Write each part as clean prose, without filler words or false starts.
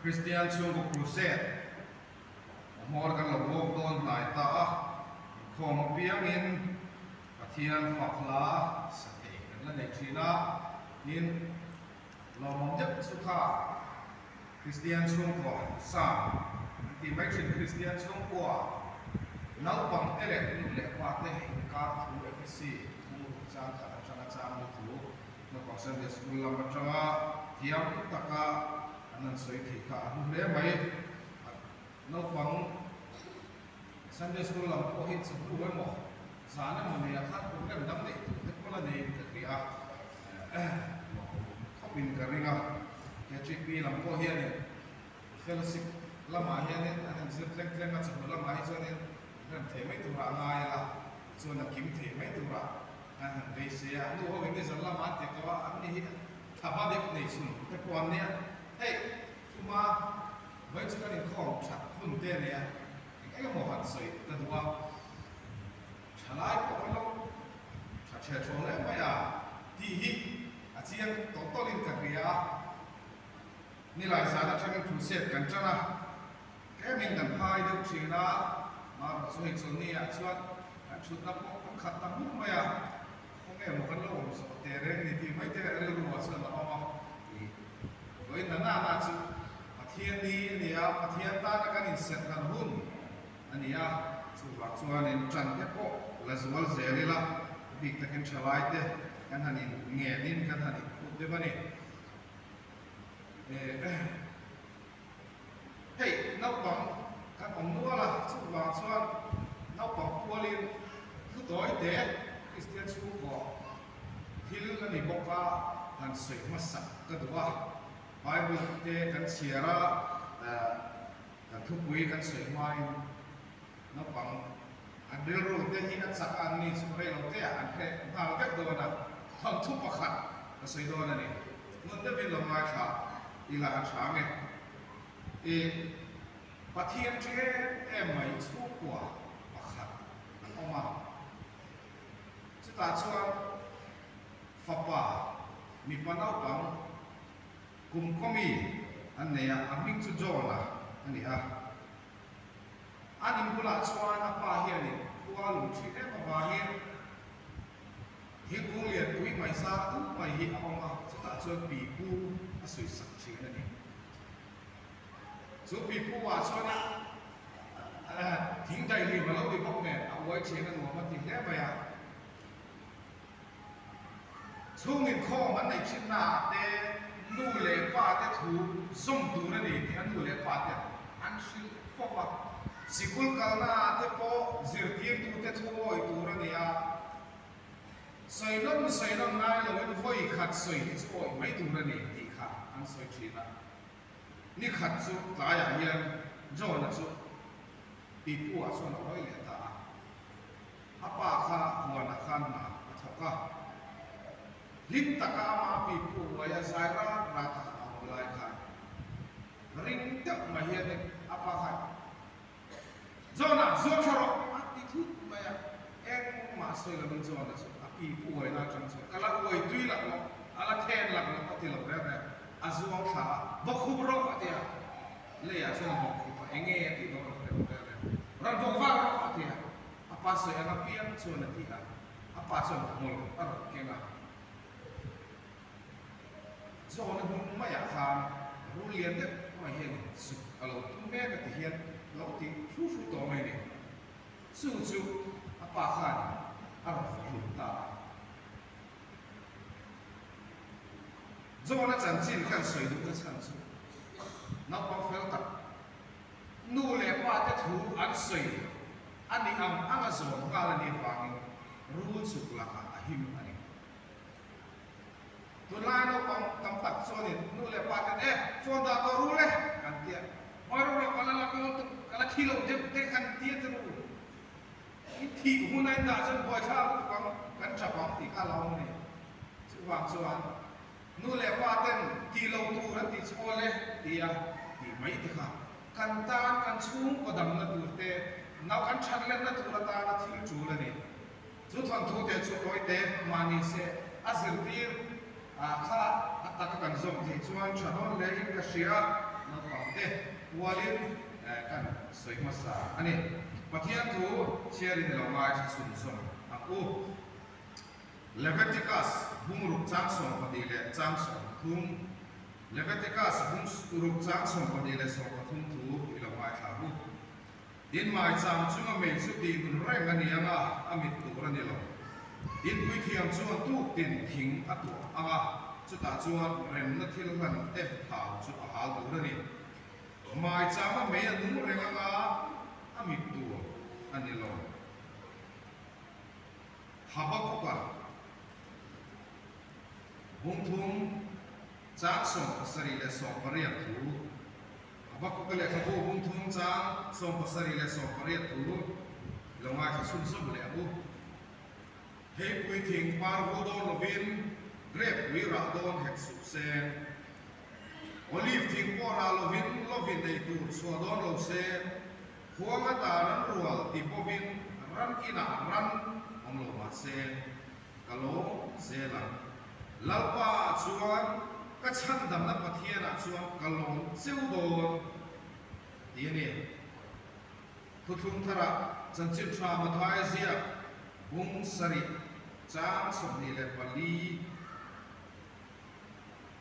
Kristian chhungkaw crusade a hmawr kan lo bawk dawn hnai ta a, inkhawm apiangin Pathian fak hla sa thei kan la nei thin a, tin lawmawm deuh chu kha Kristian chhungkaw sa an tih mai thin Kristian chhungkua naupang te leh nu leh pa te inkar thu FSC thu chang khat atanga chang lu thu Naupang Sunday School lam atanga thiam taka an han sawi theih kha a hlu hle mai. Naupang Sunday School lam pawh hi chawhnu emaw zan emaw neia khan program dang neih tur te pawh la neiin ka hria a, khawpin ka ring a. KGP lam pawh hianin fellowship lamah hianin an han zir tleng tleng a, chawhnu lamah hi chuanin an rem thei mai turah a ngai a, tichuan a kim thei mai turah An han beisei a, nu ho in nizan lamah an ti tawh a, an ni hi thaba deuh nei chhun te pawh an nia. Hei, thuma vawi chu kan inkhawm that hun te a nia, eng eng emaw han sawi ta duh a, thalai pawh kan lo tha the thaw hle mai a tih hi a chiang tawlh tawlhin ka hria a. Nilai zan atangin crusade kan tan a, tlemin kan phai deuh thin a, marawh chu hei chawlhni ah chuan kan thutna pawh kan khat ta hmur mai a, khawnge maw kan lo awm zawh teh reng ni tih mai te rilru ah chuan a awm a, ih vawiin na nana chu Pathian ni a ni a, Pathian tana kan inserh hlan hun a ni a, chuvang chuanin tan te pawh la zual zel ila, bik takin thalai te kan han in ngenin kan han inphut deuh a ni. Hei naupang kan awm nual a, chuvang chuan naupang pualin thu tawi te Kristian chhungkaw thil a ni bawk a, han sawi hmasak ka duh a. Bible te kan chhiar a, kan thupui kan sawi hmain naupang an rilru te hi a chak a, an ni chu rei lo te ah an hre nghal vek dawn a, thawnthu pakhat ka sawi dawn a ni. Ngun deuhin lo ngaithla ila a tha nge? I Pathian ṭhen em mai chhungkua pakhat an awm a, chutah chuan fapa mipa naupang kum kawmi an nei a, a hming chu John-a a ni a. An in bulah chuan a pa hianin khua lung ṭhin em avangin Thingkung lianpui mai zar duh mai hi a awm a, chutah chuan pipu a sawisak thin a ni. Chu pipu ah chuan thing daihlim a lo ni bawk nen a uai thin a nuam a ti hle mai a. Chhung inkhawm an neih thin naah te nu leh pa te thu zawm tur a ni tih a nu leh pa te an hrilh fawp a. Sikul kalnaah te pawh zirtirtute thu awih tur a ni a. Sawilawn sawilawn ngai loin vawi khat sawi hi chu awih mai tur a ni tih kha an sawi thin a. Ni khat chu tlaiah hian John-a chu pipu-ah chuan a hawi leh ta a. A pa kha huanah khan hna a thawk a. Hlim taka amah pipu uai a zai rat rat a a awm lai khan ring deuh mai hianin a pa khan John-a zuang thla rawh a ti thut mai a, engmah sawi lovin John-a chu a pi pu uaina atang chuan ka la uai tui lak lo, a la then lak lo a ti lo reng reng, a zuang thla a, bawkhup rawh a ti a, leiah chuan a bawkhup a, enge a tih dawn a hre lo reng reng, rawn bawk vak rawh a ti a, a pa sawi ang apiang chuan a ti a, a pa chuan hmawlh a rawn keng a. Zawhna hmun maiah khan rul lian deuh mai hian zuk a lo tum mek a ti hian lo ti hru hru tawh mai a ni. Chu chu a pa khanin a rawn fak hlum ta a. Zawhna chanchin kan sawi duhna chhan chu naupang fel tak nu leh pa te thu an sawi a nih ang ang a zawm nghal a nih avangin rul chuk lakah a him a ni. Tunlai naupang tam tak chuanin nu leh pa ten e phone dah tawh ru le kan tia mawi ru rawh ka la lak lo tuk ka la thi lo deuh te kan tia te ru i thih hun a in dah chuan buaithlak lutuk ang kan tap ang tih kha a lo awm a ni. Chuvang chuan nu leh pa ten tih lo tur an tih chu aw le tia tih mai te kha kan tan kan chhungkaw damna tur te nau kan that lenna tur atana thil tul a ni. Chu thawnthu te chu tawite mahni se a zirtir ah kha a taka kan zawm theih chuan tha dawn hle in ka hria. Naupang te. te pualin kan sawi hmasa a ni. Pathian thu chhiarin i lo ngaithla chhunzawm ang u. Leviticus bungruk chang 12 leh chang 30 Leviticus bungruk chang 12 leh 30 thu i lo ngaithla ang u. Tin, maicham chunga mei chu tih nun reng a ni ang a, a mit tur a ni lo. Tin, puithiam chuan tuk tin thing a tuah ang a, chutah chuan remna thil hlan te thau chu a hal tur a ni. Maichama mei a nung reng ang a, a mit tur a ni lo. Habakuka bungthum chang 17 leh 18 thu. Habakuka lehkhabu bungthum chang 17 leh 18 thu lo ngaithla chhunzawm leh ang u. Theipui thing par vul dawn lovin grep pui rah dawn hek suh se. Olive thing pawh rah lovin lovin ei tur chhuah dawn lo se. Khuang ata ran rual ti pawhin ran inah ran awm lo mah se, ka lawm zel ang. Lalpa ah chuan ka chhandamna Pathian ah chuan ka lawm cheu dawn ti a ni. Thuthlung tharah chanchin tha Mathai ziak bung sarih chang 24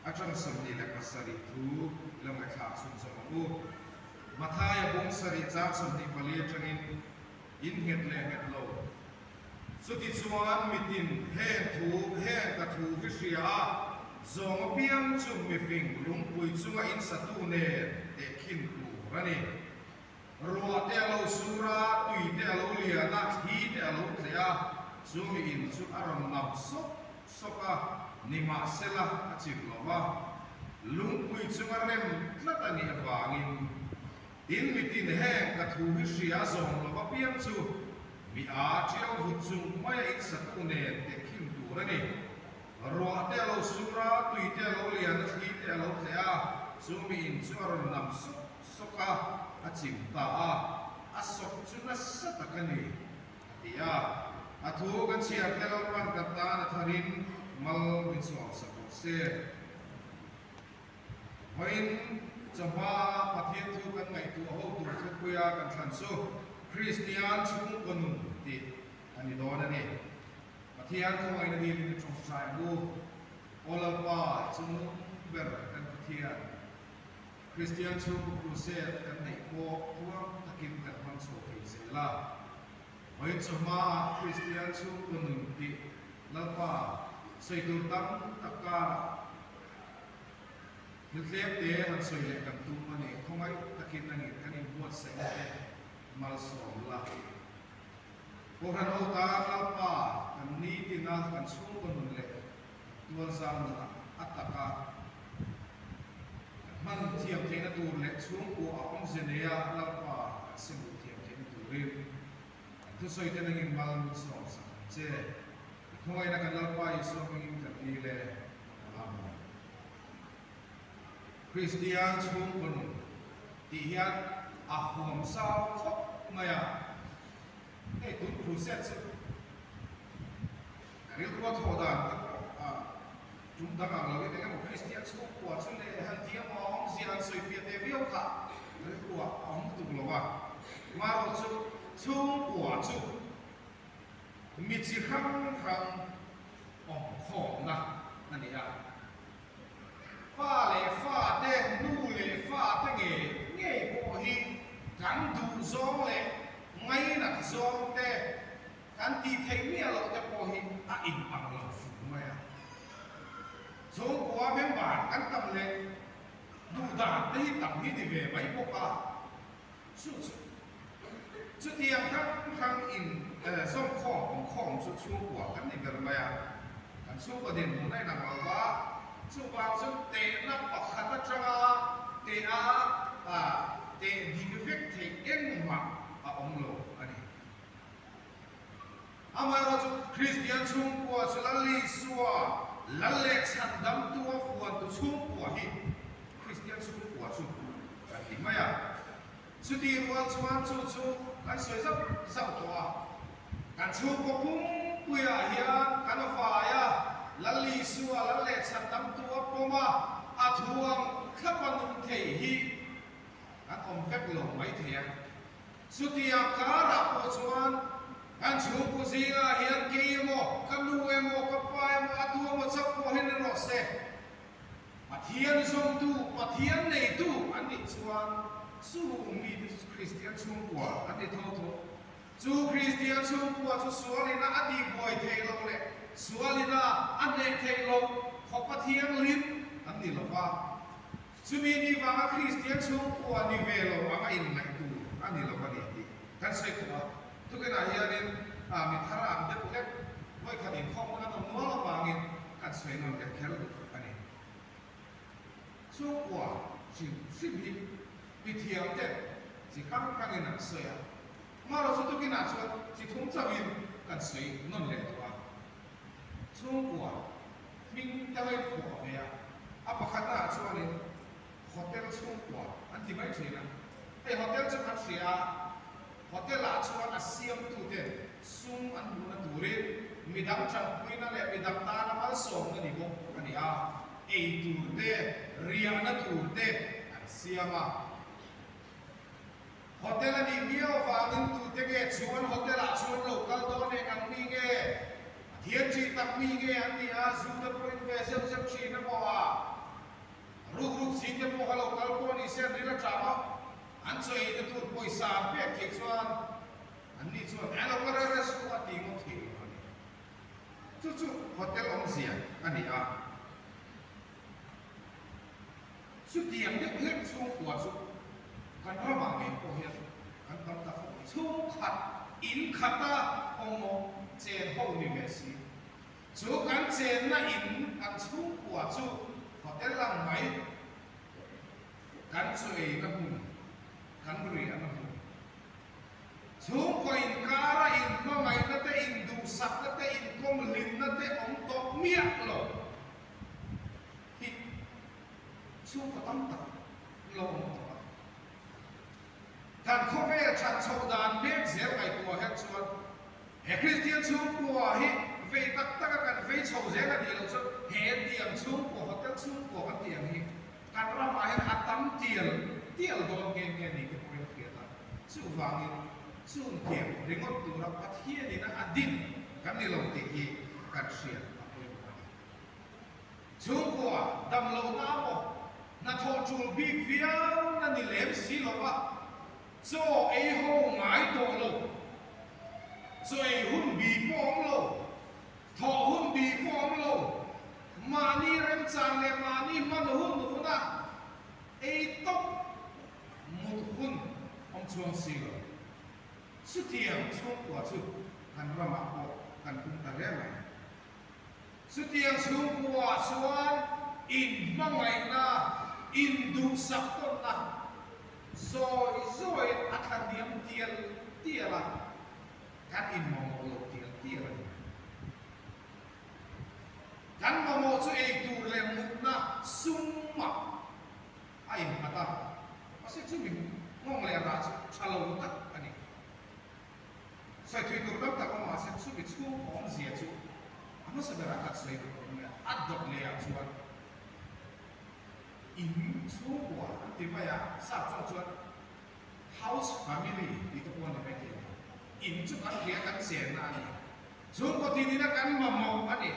Atang 27 thu i lo ngaihthlak chhunzawm ang u. Mathaia bung sarih chang 24 atangin in nghet leh nghet lo. Chutichuan mitin heng thu heng ka thu hi hria a, zawng apiang chu mifing lungpui chunga in satu nen tehkhin tur a ni. Ruah te a lo sur a, tui te a lo lian a, thli te a lo tleh a, chu mi in chu a rawn nam sawk sawk a, nimahsela a chim lo va. Lungpui chunga rem tlat a nih avangin, tin mitin heng ka thu hi hria zawm lo apiang chu mi a tiau vut chung maia in satu nen tehkhin tur a ni. Ruah te a lo sur a, tui te a lo lian a, thli te a lo tleh a, chu mi in chu a rawn nam sawk sawk a, a chim ta a, a sawk chu nasa tak a ni, a ti a. A thu kan chhiar te Lalpan kan tan a tharin mal min sawm sak rawh se. Vawiin chawhma Pathian thu kan ngaihtuah ho tur thupuia kan thlan chu Kristian chhungkaw nun tih a ni dawn a ni. Pathian khawngaihna dilin i tawngtai ang u. Aw Lalpa, i chungnung ber kan Pathian. Kristian chhungkaw crusade kan neih pawh tluang takin kan hmang chho thei zel a. Vawiin chawhmaah Kristian chhungkaw nun tih Lalpa sawi tur tam tak karah thil tlem te han sawi leh kan tum a ni. Khawngaih takin nangin kan inbuatsaihna te malsawm la. Kohhran ho tan Lalpa kan nitina kan chhungkaw nun leh tualzang nunah a taka kan hman thiam theihna tur leh chhungkua a awmze neia Lalpa kan simul thiam theihna turin kan thusawi te nangin mal min sawm sak ang che. I khawngaihna kan Lalpa Isua hmingin kan dil e. Amen. Kristian chhungkaw nun tih hian a huam zau khawp mai a, hei tun crusade chu ka rilru a thawh dan te pawh a tum dang ang loin eng emaw Kristian chhungkua chu leh han ti emaw a awmzia han sawi fiah teh viau kha rilru ah a awm tuk lo a, marawh chu chhungkua chu mi chi hrang hrang awm khawmna a ni a. Pa leh fa te, nu leh fa te ngei ngei pawh hi kan duh zawng leh ngainat zawng te kan tih theih miah loh te pawh hi a in ang lo fur mai a. Chhungkua member kan tam leh duh dan te hi tam hi ni ve mai bawk a. Chu chu chutiang hrang hrang in zawm khawm awm khawm chu chhungkua kan ni ber mai a, kan chhungkaw dinhmun a inang lo va, chuvang chu tehna pakhat atanga teh a teh dik vek theih engmah a awm lo a ni. Amaherawhchu Kristian chhungkua chu Lal Isua Lal leh chhandamtu a fuantu chhungkua hi Kristian chhungkua chu kan ti mai a. Chutih rual chuan chu chu kan sawi zauh zauh tawh a. Kan chhungkaw pumpuiah hian kan a fai a, Lal Isua Lal leh chhandamtu a pawm a, a thu ang thlapa nung thei hi. Kan awm vek lo mai thei a. Chutiang karah pawh chuan kan chhungkaw zingah hian kei emaw, ka nu emaw, ka pa emaw, a tu emaw chauh pawh hi ni rawh se. Pathian zawmtu, Pathian neitu an nih chuan chu mite chu Kristian chhungkua an ni tho tho. Chu Kristian chhungkua chu sualina a tihbuai theih loh leh sualina a hneh theih loh khawpa thianghlim an ni lo va. Chumi ni vanga Kristian chhungkua ni ve lo anga inngaih tur a ni lo a ni tih kan sawi tawh a. Tukinah hianin mi thar ang deuh hlek vawikhat inkhawm kan awm nual avangin kan sawi nawn leh kher duh a ni. Chhungkua hrim hrim hi mi thiam te chi hrang hrangin an sawi a, amaherawhchu chu tukinah chuan chi thum chauhin kan sawi nawn leh tawh a. Chhungkua hming te hawi phuah ve a, a pakhatnaah chuanin hotel chhungkua an ti mai thin a. Hei hotel chu kan hria a, hotel ah chuan a siamtute sum an hmuhna turin midang tanpuina leh midang tana malsawmna ni bawk a ni a, ei tur te, riahna tur te an siam a. Hotel a nih miau avangin tute nge chuan hotel ah chuan lo kal dawn eng ang mi nge? Pathian ṭih tak mi nge an nih a, zu te pawhin ve zeuh zeuh ṭhin emaw a, ruk ruk zing te pawh kha lo kal pawh ni se an ril a ṭam a, an chaw ei na tur pawisa an pek theih chuan an ni chuan e lo kal reng reng suh a ti ngawt thei lo a ni. Chu chu hotel awmzia a ni a. Chutiang deuh hlek chhungkua chu kan ramah ngei pawh hian kan tam ta khawp mai. Chhungkhat in khata awm chen ho ni ve si. Chu kan chenna in kan chhungkua chu hotel ang mai kan chu eina hmun, kan riahna hmun. Chhungkaw inkara inhmangaihna te, induhsakna te, inkawmhlimna te awm tawh miah lo. Hi chhungkaw tam tak lo awm tawh a. Kan khawvel that chhoh dan mek zel ngaihtuah hian chuan he Kristian chhungkua hi vei tak taka kan vei chho zel a nih loh chuan he tiang chhungkua, hotel chhungkua kan tih ang hi kan ramah hian a tam tial tial dawn nge nge ni te pawhin a hriat a. Chuvangin chung tiang ringawt tura Pathianin a din kan ni lo tih hi kan hriat a pawimawh a ni. Chhungkua damlohna maw hnathawh tul bik viau na ni lem si lova chaw ei ho ngai tawh lo, chaw ei hun bi pawh awm lo, thawh hun bi pawh awm lo, mahni remchang leh mahni hman hun huna ei tawp mut hun awm chuang si lo. Chutiang chhungkua chu kan ramah pawh kan pung ta hle mai. Chutiang chhungkuaah chuan inhmangaihna, induhsak tawnna zawi zawiin a thlahniam tial tial a, kan inmamawh lo tial tial a ni. Kan mamawh chu eitur leh mutna sumah a innghat a, mahse chumi nghawng leh rah chu tha lo tak a ni. Sawi thui tur tam tak awm mahse chumi chhung awmzia chu a hmasa berah khat sawi tur awm leh a dawt leh ah chuan in chhungkua an ti mai a, sap chawng chuan house family tih te pawh a ni mai thei lo. In chu kan hria kan chenna a ni. Chhungkaw tinina kan mamawh a ni.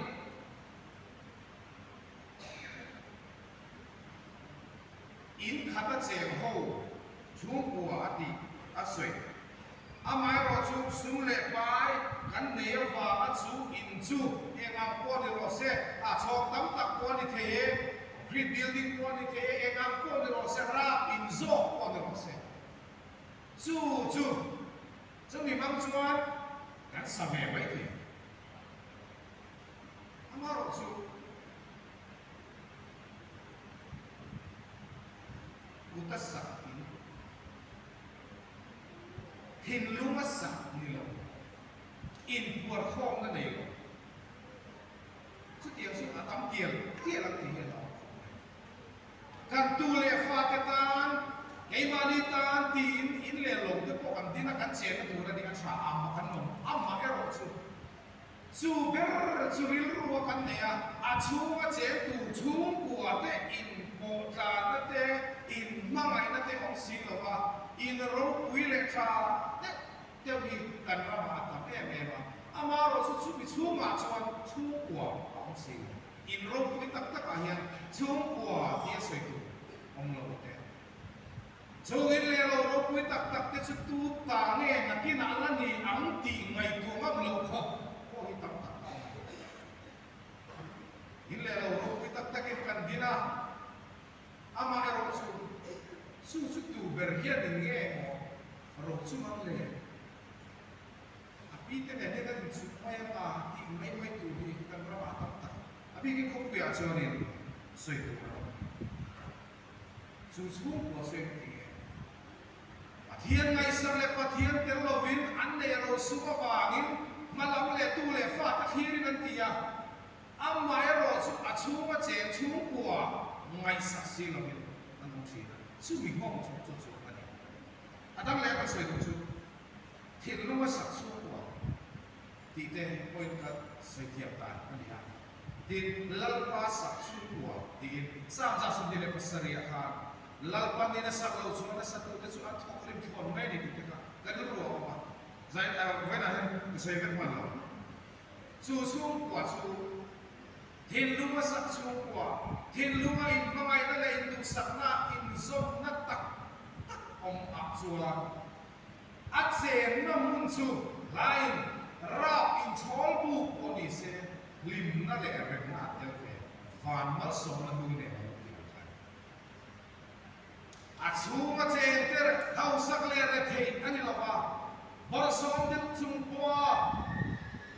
In khat a cheng ho chhungkua a tih a sawi. Amaherawhchu sum leh pai kan nei avanga chu in chu eng ang pawh ni rawh se, a chhawk tam tak pawh a ni thei e, concrete building pawh a ni thei e, eng ang pawh ni rawh se, rap in zawk pawh ni rawh se. Chu chu chumi hmang chuan kan sa ve mai thei. Amaherawhchu. Kut a sak in thinlung a sak ni lo, inpuarkhawmna nei lo. Chutiang chu a tam tial tial ang tih hi a lo awm khawp mai. Kan tu leh fate tan, keimahni tan tiin in leh lo te pawh kan din a, kan chenna tur a ni a tha a, kan awm amah erawh chu. Chu ber chu rilru a kan nei a, a chhunga cheng tur chhungkua te in Inpawhtlanna te, inhmangaihna te awm si lo va, in ropui leh tha deuh deuh hi kan ramah a tam em em a. Amaherawhchu chumi chhungah chuan chhungkua a awm si lo. In ropui tak takah hian chhungkua tih a sawi tur awm lo te. Chung in leh lo ropui tak tak te chu tu ta nge nakinah la ni ang tih ngaihtuah ngam loh khawp pawh hi tam tak a awm. In leh lo ropui tak takin kan din a, amah erawh chu chu chu tu ber hian in nge emaw ro chung ang le? A pi te nen hian kan inchuk mai ang a tih mai mai tur hi kan ramah tam tak a bikin khawpuiah chuanin sawi tur a awm a ni. Chu chhungkua sawi ka ti nge? Pathian ngaihsak leh Pathian tel lovin an nei ro sum avangin hmalam leh tu leh fa te thlirin an ti a, amaherawh chu a chhunga cheng chhungkua ngaihsak si lovin an awm thin a, chumi nghawng chu chu chu a ni. A dang leh kan sawi duh chu thinlunga sak chhungkua tih te point kha sawi thiam dan a ni a, tin Lalpa sak chhungkua tiin Psalm 27 khan Lalpan in a sak loh chuan a satute chu an thawk rim thlawn mai a ni tih te kha ka rilru a awm a, zai vawiinah hian ka sawi vek hman lo. Chu chhungkua chu thinlung a sak chhungkua, thinlunga inhmangaihna leh induhsakna inzawmna tak tak awm ah chuan a chenna hmun chu hlain rap inchhawl buk pawh ni se hlimna leh remna a tel ve van malsawmna hlui nen a lo ti ang khan. A chhunga cheng te hausak leh retheih a ni lo va, bawrhsawm deuh chung pawha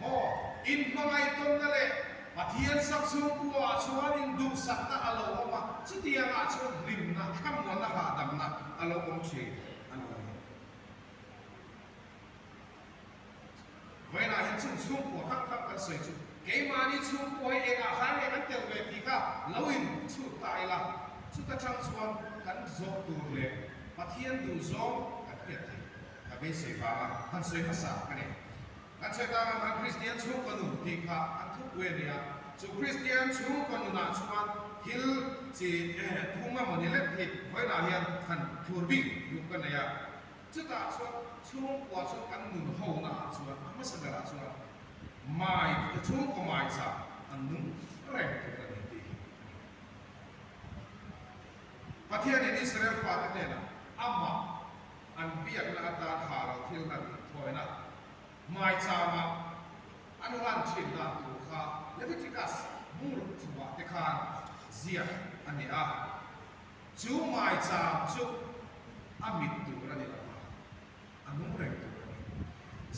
maw inhmangaihtawnna leh Pathian sak chhungkuaah chuan induhsakna a lo awm a, chutiangah chuan hlimna, thlamuanna, hahdamna a lo awm thin a ni. Vawiinah hian chung chhungkua hrang hrang kan sawi chu keimahni chhungkua hi engah khan nge kan tel ve tih kha lo in chhut ta ila, chuta tang chuan kan zawh tur leh Pathian duh zawng kan hriat thei ka beisei vanga han sawi hmasa ka ni. Kan sawi tak ang khan Kristian chhungkua nun tih kha an thupui a ni a, chu Kristian chhungkua nunah chuan thil chi thum emaw ni lek hi vawiinah hian han thlur bik duh ka nei a. Chutah chuan chhungkua chu kan nun hona ah chuan a hmasa berah chuan mai chhungkaw mai chah an nung reng tur a ni tih hi a ni. Pathianin Israel fate hnenah amah an biakna atan ha ral thil hlan inthawina maichama an hlan thin dan tur kha Leviticus bur chhuah te khan ziak a ni a. Chu maicham chu a mit tur a ni lo va, a nung reng tur a ni.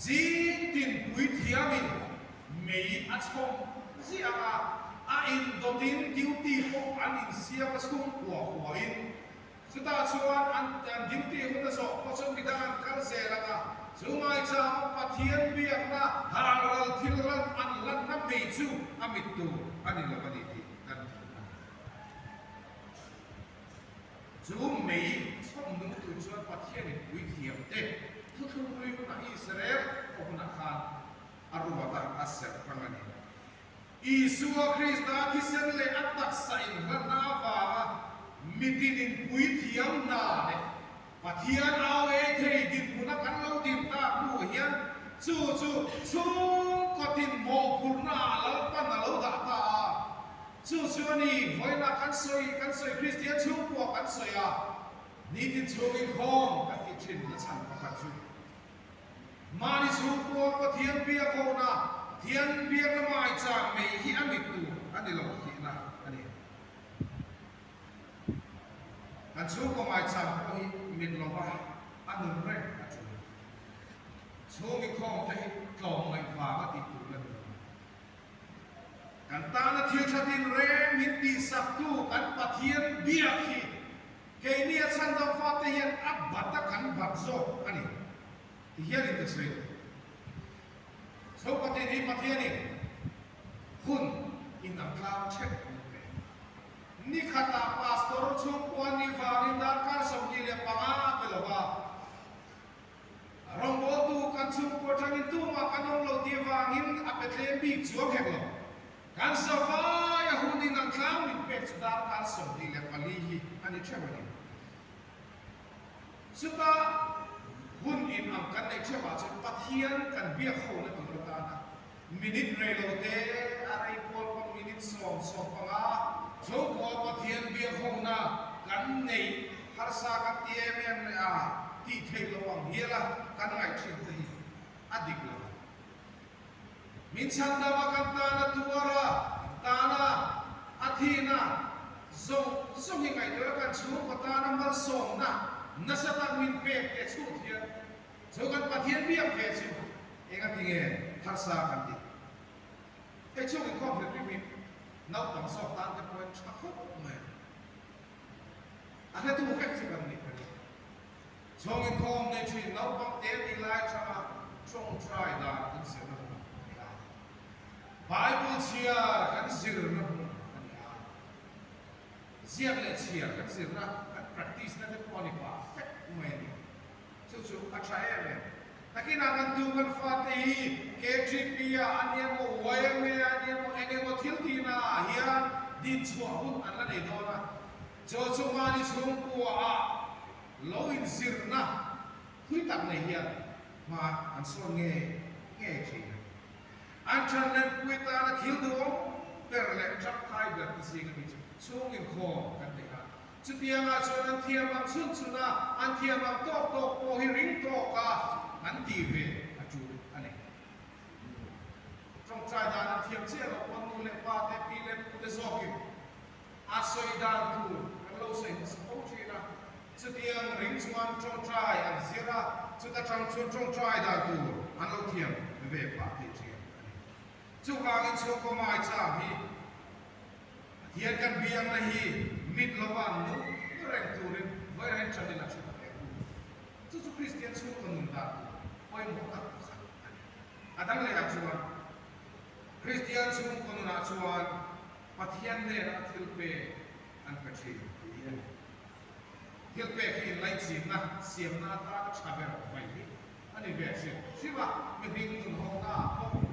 Zing tinpui thiamin mei a chhawm ziah ang a, a indawtin duty pawh an insiam a chhung kua huain. Chutah chuan an duty hun a zawh pawh chuan midang an kal zel ang a, chu maichama Pathian biakna hangral thil ran an lanna mei chu a mit tur a ni lo a ni tih kan hmu a ni. Chu mei chhawm nung tur chuan Pathianin puithiam te thuthlung hlui hunah Israel pawh hunah khan a ruat a, a serh hmang a ni. Isua Krista thisen leh a taksa inhlanna avanga mitinin puithiam hna leh Pathian au ei thei dinhmuna kan lo din tak hnu hian chu chu chhungkawtin mawhphurhna ah Lalpan a lo dah ta a. Chu chu a ni, vawiinah kan sawi, kan sawi Kristian chhungkua kan sawi a, nitin chhung inkhawm kan tih thin na chhan pakhat chu mahni chhungkua Pathian biakhawhna, Pathian biakna maichang nei hi a mit tur a ni lo tihna a ni. Kan chhungkaw maichang pawh hi mit lova a nun reng a tul. Chhung inkhawm te hi tlawm ngaih vang a tih tur a ni lo. Kan tana thil tha tin reng min tihsaktu kan Pathian biak hi keini a chhandam fate hian a bat a kan bat zawk a ni ti hialin ka sawi duh. Chhungkatin hi Pathianin hun inang tlang theuh min pe. Ni khatah Pastor chhungkua ni vangin darkar 25 a pe lo va. Rawngbawltu kan chhungkua atangin tumah kan awm lo tih avangin a pe tlem bik chuang hek lo. Kan savaia hun in ang tlang min pe. min pek chu darkar 24 hi a ni theuh a ni. Chuta hun in ang kan neih theuh ah chuan Pathian kan biak ho na tur atana minute rei lo te a rei pawl pawn minute sawm 15 chhungkua Pathian biak ho na kan neih harsa kan ti em em leh a tih theih loh ang hial a kan ngaih thin te hi a dik lo. Min chhandam a kan tana tuar a, kan tana a thin a, zawng zawng hi ngaihtuah a kan chhungkaw tana malsawmna nasa tak min pek te chhut hian chu kan Pathian biak ve chu enga tinge harsa kan ti. Hei chhung inkhawm hrim hrim hi naupang zawk tan te pawhin tha khawp mai a. A hretu vek chu kan nih ka ring. Chhawng inkhawm nei thin naupang te tih lai atanga tawngtai dan kan zirna hmun a ni a. Bible chhiar kan zirna hmun a ni a. Ziak leh chhiar kan zirna, kan practice na te pawh a ni pah fek mai a ni. Chu chu a tha em em. Nakinah kan tu kan fate hi KTP ah a ni emaw, YMA ah a ni emaw, eng emaw thil tihna ah hian dinchhuah hun an la nei dawn a. Chu chu mahni chhungkua ah Lo inzirna thui tak nei hian hma an sawn ngei ngei thin a. An thanlenpui tana thil duhawm ber leh tangkai ber te zinga mi chu chhung inkhawm kan nei a. Chutiangah chuan an thiam ang chhun chhun a, an thiam ang tawk tawk pawh hi ring tawka an ti ve a tul a ni. Tawngtai dan an thiam chiah loh pawn nu leh pa te, pi leh pu te zawkin A sawi dan tur kan lo sawi hmasa fo thin a, chutiang ring chuan tawngtai an zir a, chuta tang chuan tawngtai dan tur an lo thiam ve phah thei thin a ni. Chuvangin chhungkaw maicham hi Pathian kan biakna hi mit lova nung reng turin vawiin tangin a tha tak em. Chu chu Kristian chhungkaw nun dan tur pawimawh tak pakhat a ni. A dang lehah chuan Kristian chhungkaw nunah chuan Pathian hnenah thil pek an pe thin tih hi a ni. Thil pek hi inlaichinna siamna atana tha ber mai hi a ni ve hrim hrim a, mihring nun hawkna ah pawh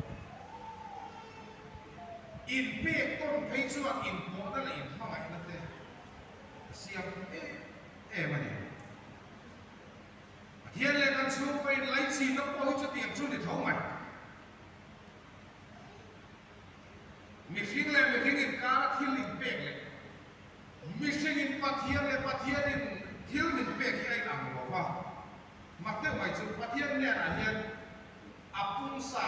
inpek tawn phei chuan inpawhna leh inhmangaihna te a siam em em a ni. Pathian leh kan chhungkaw inlaichinna pawh hi chutiang chu ni tho mai. Mihring leh mihring inkara thil inpek leh mihringin Pathian leh Pathianin thil min pek hi a inang lo va. Mak deuh mai chu Pathian hnenah hian a pungsa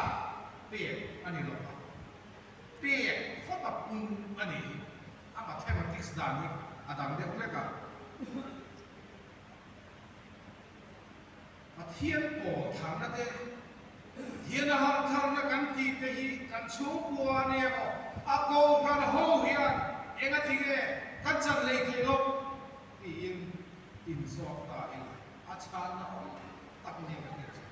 pek a ni lo va, pek phawt a pung a ni hi a mathematics dan hi a dang deuh hlek a. Pathian pawl tharna te, Pathian a har tharna kan tih te hi kan chhungkua a ni emaw, a kohhran ho hian eng a ti nge kan chan lei theih loh tiin inzawk ta ila a chhanna awm tak nia kan hriat chu.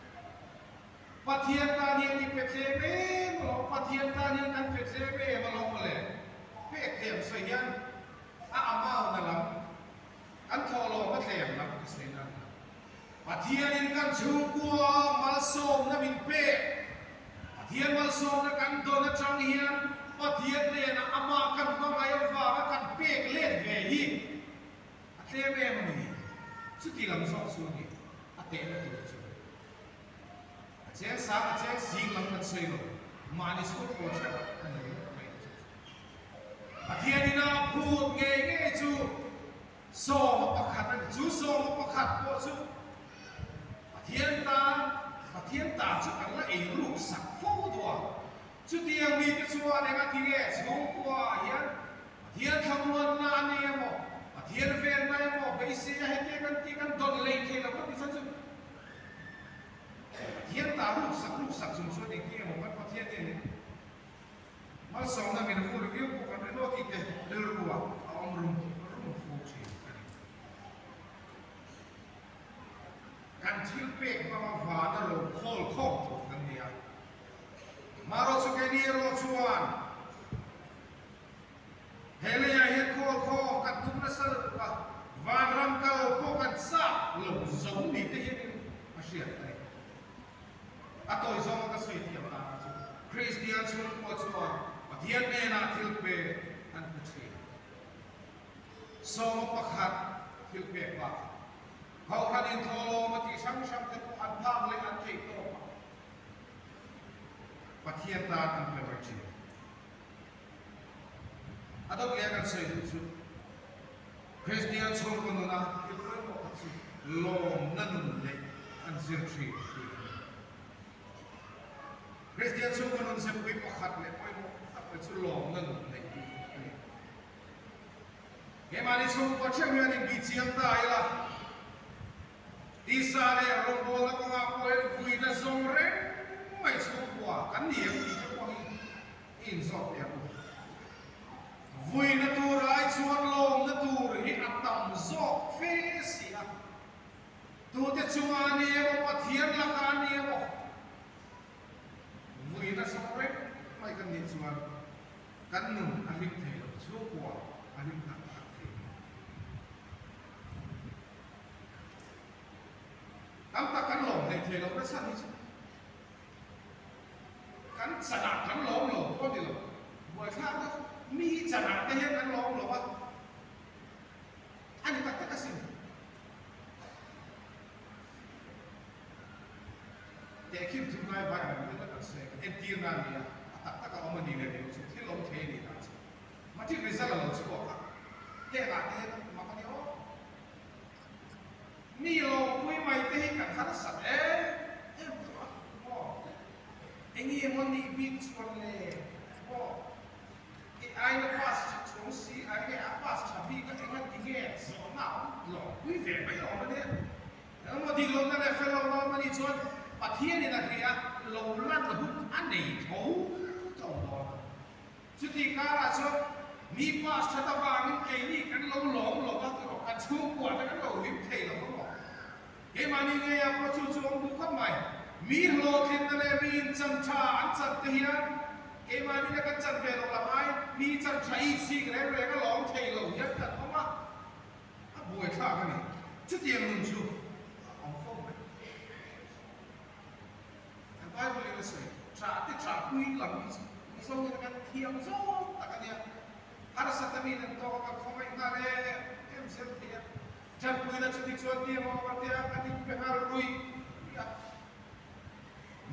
Pathian tan hian i pe tlem em alawm, Pathian tan hian kan pe tlem em alawm mawle, pek tlem sawi hian a amount a lam Kan thawhlawm a tlem lam ka sawi nan lo. Pathianin kan chhungkua malsawmna min pek. Pathian malsawmna kan dawn atang hian Pathian hnenah amah kan hmangaih avanga kan pek let ve hi a tlem em a ni. Chuti lam zawk chu a ni a tehna tur chu. A cheng sang a cheng zing lam kan sawi lo. Mahni chhungkua theuh a ni ringawt mai chu chu. Pathianin a phut ngei ngei chu sawma pakhat a ni. Chu sawma pakhat pawh chu Pathian tan, Pathian tan chu kan la ei ruk sak fo duh a. Chutiang mite chuan eng a ti nge chhungkua ah hian Pathian thlamuanna a ni emaw, Pathian venna emaw beisei a hetia kan tih kan dawn lei thei lo ka ti chuan chu Pathian ta ruk sak ruk sak chung chuan engtin emaw kan Pathian hianin Malsawmna min vur viau pawh kan rinawt tih te rilru ah a awm rum rum fu thin a ni. Kan thil pek hmanga vana ro khawl khawm tur kan ni a. Marawh chu keini erawh chuan he leiah hian khawl khawm kan tum nasa lutuk a, vanram kal pawh kan chak lo zo ni te hianin a hriat a ni. A tawi zawnga ka sawi thiam dan chu Kristian chhungkua chuan Pathian hnenah thil pe an pe thin. Sawma pakhat thil pek bakah Kohhran inthawhlawm a tih hrang hrang te pawh an phak leh an theih tawk a, Pathian tan an pe mai thin. A dawt leh kan sawi duh chu Kristian chhungkaw nuna thil pawimawh kha chu lawmna nun leh an zir thin tih a ni. Kristian chhungkaw nun zepui pakhat leh pawimawh tak mai chu lawmna nun neih hi a ni. Keimahni chhungkua theuh hian inbihchiang ta ila, tisa leh rawngbawlna kawngah pawh hian vuina zawng reng mai chhungkua kan ni em tih te pawh hi i inzawt teh ang u. Vuina tur ai chuan lawmna tur hi a tam zawk fe si a, tute chunga a ni emaw Pathian lakah a ni emaw vuina zawng reng mai kan nih chuan Kan nun a hlim thei lo, chhungkua a hlim tak tak thei lo. Tam tak kan lawm hlei thei lo nasa ni chu kan chanah kan lawm lo pawh a ni lo. Buaithlak deuh mi chanah te hian kan lawm lo a, a ni tak tak asin. Tehkhin thunglai vai ang deuh kan sawi a, entir na a ni a, a tak tak a awm a ni leh ni lo chu thil awm thei a nih dan chu matric result a lo chhuak a, hengah te hian mak a ni aw. Mi lawmpui mai te hi kan harsat em em tawh a maw, eng nge maw nih bik chuan le maw, i aina pass tha chuang si a enge a pass tha bik a enga ti nge zawhna a awm lawmpui ve mai awm a nia. Engemaw dik lohna leh fel lohna awm a nih chuan Pathianin a hria lo lan hun a nei tho tho dawn a. Chutih karah chuan mi pass that avangin keini kan lo lawm lo va tiraw, kan chhungkua te kan lo hlim thei lo va maw? Keimahni ngeiah pawh chu chu awm duh khawp mai. Mi hlawhtlinna leh mi inchan tha an chan te hian keimahni la kan chan ve loh lam aiin mi chan tha i chik reng reng a lawm thei lo hian kan awm a. A buaithlak a ni. Chutiang nun chu a awm fo mai. Kan Bible in a sawi, Ṭah te ṭah pui lam hi chu Mizo hian kan thiam zawk tak a nia. Harsata mi nan tawk a kan khawngaih nghal em em zel thei a. Ṭanpuina chuti chuan ti emaw ka tia kan inpe nghal ruih ruih a.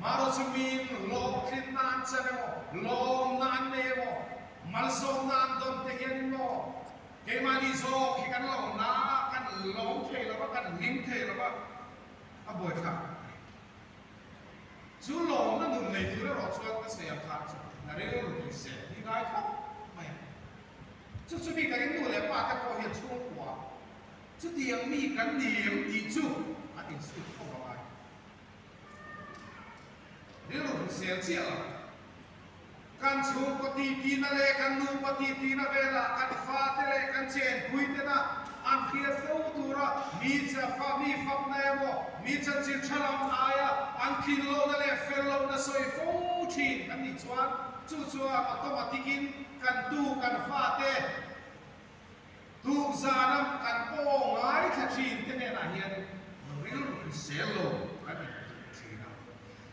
Maro chu miin hlawhtlinna an chan emaw, lawmna an nei emaw, malsawmna an dawn te hianin maw Keimahni zawk hi kan lo na a, kan lawm thei lo va, kan hlim thei lo va, a buaithlak a ni. Chu lawmna nun nei tur erawh chuan ka sawi ang khan chu na rilru tui se hi ngai khawp mai a. Chu chu mi takin nu leh pa te pawh hian chhungkua chutiang mi kan ni em tih chu an insut fo a ngai. Rilru hrisel chiah lo. Kan chhungkaw titina leh kan nupa titina velah kan fate leh kan chenpuitena an hriat fo tura mi chafa mi fakna emaw mi chanchin tha lam aia an tlin lohna leh fel lohna sawi fo thin kan nih chuan chu chuan automatic in kan tu kan fate Tukzana kan aw ngaithla thin te hnenah hian rilru hrisel lo kan intuh thin a.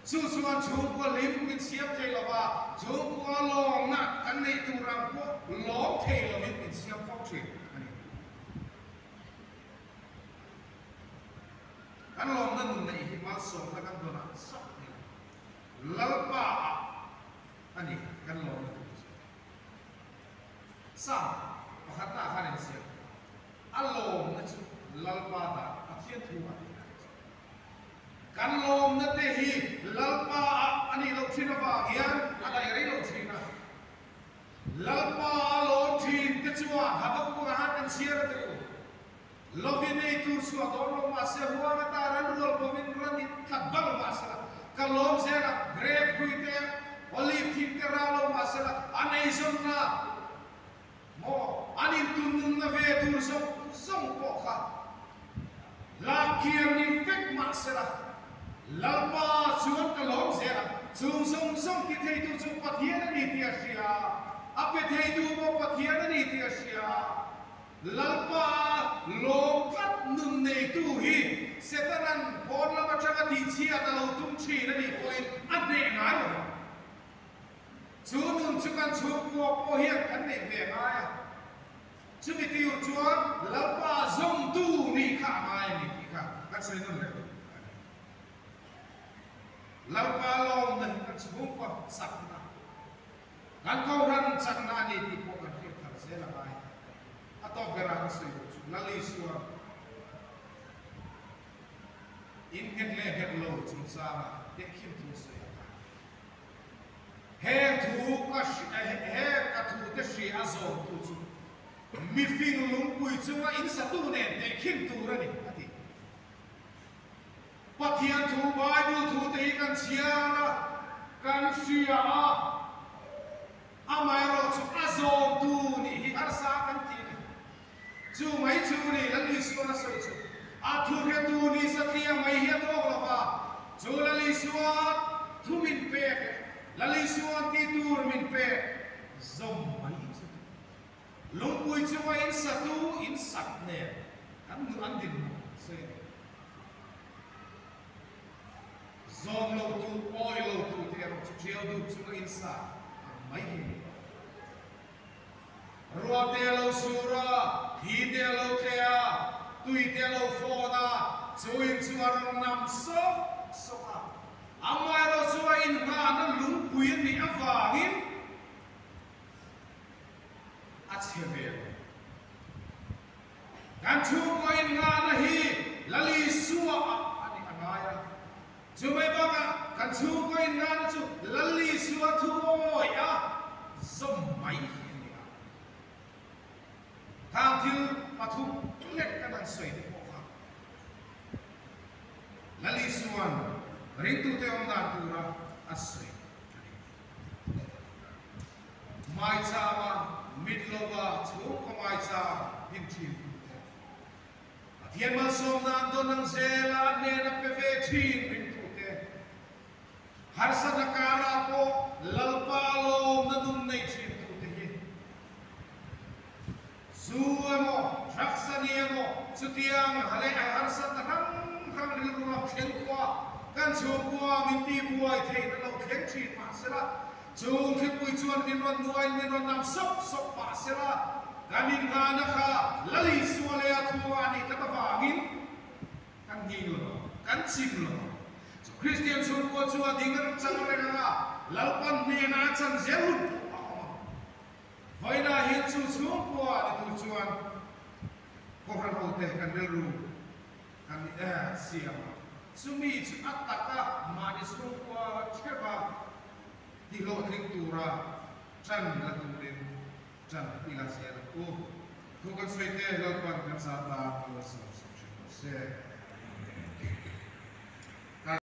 Chu chuan chhungkua lim min siam thei lo va, chhungkua lawmna kan neih tur ang pawh lawm thei lovin min siam fo thin a ni. Kan lawmna nun neih hi malsawmna kan dawnah chauh a ni lo. Lalpa ah a ni kan lawmna tur chu. Psalm pakhatna ah khan inziak a lawmna chu Lalpa dan Pathian thu ah tih a ni chu. Kan lawmna te hi Lalpa ah a nih loh thin avang hian a daih rei lo thin a. Lalpa a lawm thin te chuan Habakkuk ah khan kan chhiar a ti u. Lovin ei tur chhuah dawn lo mahse huang ata ran rual bawmin ran in tlat bal mahsela ka lawm zel a, grape hlui te, olive thing te ra lo mahsela an eizawnna maw an intunnunna ve tur zawng zawng pawh kha lak kiar ni vek mahsela Lalpa chuan ka lawm zel a, chung zawng zawng ti theitu chu Pathian a ni tih a hria, a pe theitu pawh Pathian a ni tih a hria. Lalpa lawm tlat nun neitu hi Setanan pawn lam atanga tihchhiat a lo tum thin a nih pawhin a hneh ngai lo vang. Chu nun chu kan chhungkua pawh hian kan neih ve ngai a. Chumi tir chuan Lalpa zawmtu nih kha a ngai a ni tih kha kan sawi nawn leh duh a ni. Lalpa lawmna hi kan chhungkaw chakna, kan kohhran chakna a ni tih pawh kan hriat thar zel a ngai a ni. A tawp berah kan sawi duh chu Lal Isua innghet leh nghet lo chungchanga tehkhin thu sawi a ngai. Heng thu ka heng ka thute hria a zawmtu chu mifing lungpui chunga in satu nen tehkhin tur a ni, a ti. Pathian thu, Bible thute hi kan chhiar a, kan hria a, amaherawh chu a zawmtu nih hi harsa kan ti a ni. Chu mai chu ni Lal Isuan a sawi chu a thu hretu ni satliah mai hi a tawk lo va, chu Lal Isua thu min pek leh Lal Isuan ti tur min pek zawm mai chu lungpui chunga in satu in sak nen an nu an dinhmun sawi a ni. Zawm lo tu, awi lo tu te erawh chu ṭiau dup chunga in sa ang mai hi a ni. Ruah te a lo sur a, thli te a lo tle a, tui te a lo fawn a, chu in chu a rawn nam sawk sawk a. Amaherawh chu a inngahna lungpui a nih avangin a chhe ve lo. Kan chhungkaw inngahna hi Lali Suaah a nih a ngai a. Chu mai bakah kan chhungkaw innghahna chu Lal Isua thu awih a zawm mai hi a ni a. Khang thil pathum lek kan han sawi te pawh kha Lal Isua'n ringtute awm dan tura a sawi a ni. Maichama mit lova chhungkaw maicham din thin tute. Pathian malsawmna an dawn ang zela a hnena pe ve thin ringtute harsatna karah pawh Lalpa lawmna nun nei thintute hi zu emaw drugs a ni emaw chutiang leh a harsatna hrang hrang rilru lam thleng khua kan chhungkua min tihbuai theihna lo thleng thin mahsela Chung thlipui chuan min rawn nuain min rawn nam sawp sawp pah sela, kan inngahna kha Lal Isua leh a thu a nih tak avangin kan nghing lo ang, kan chim lo ang. Chu Kristian chhungkua chu a ding a chang reng ang a, Lalpan hnenah a chan zel hun pawh a awm ang. Vawiinah hian chu chhungkua ni tur chuan Kohhran hote kan rilru kan siam a, chumi chu a taka mahni chhungkua theuha Ti hlawhtling tura ṭan la turin ṭan i la zel ang u. Thu kan sawi te Lalpan kan zah tan a lo sawm sak.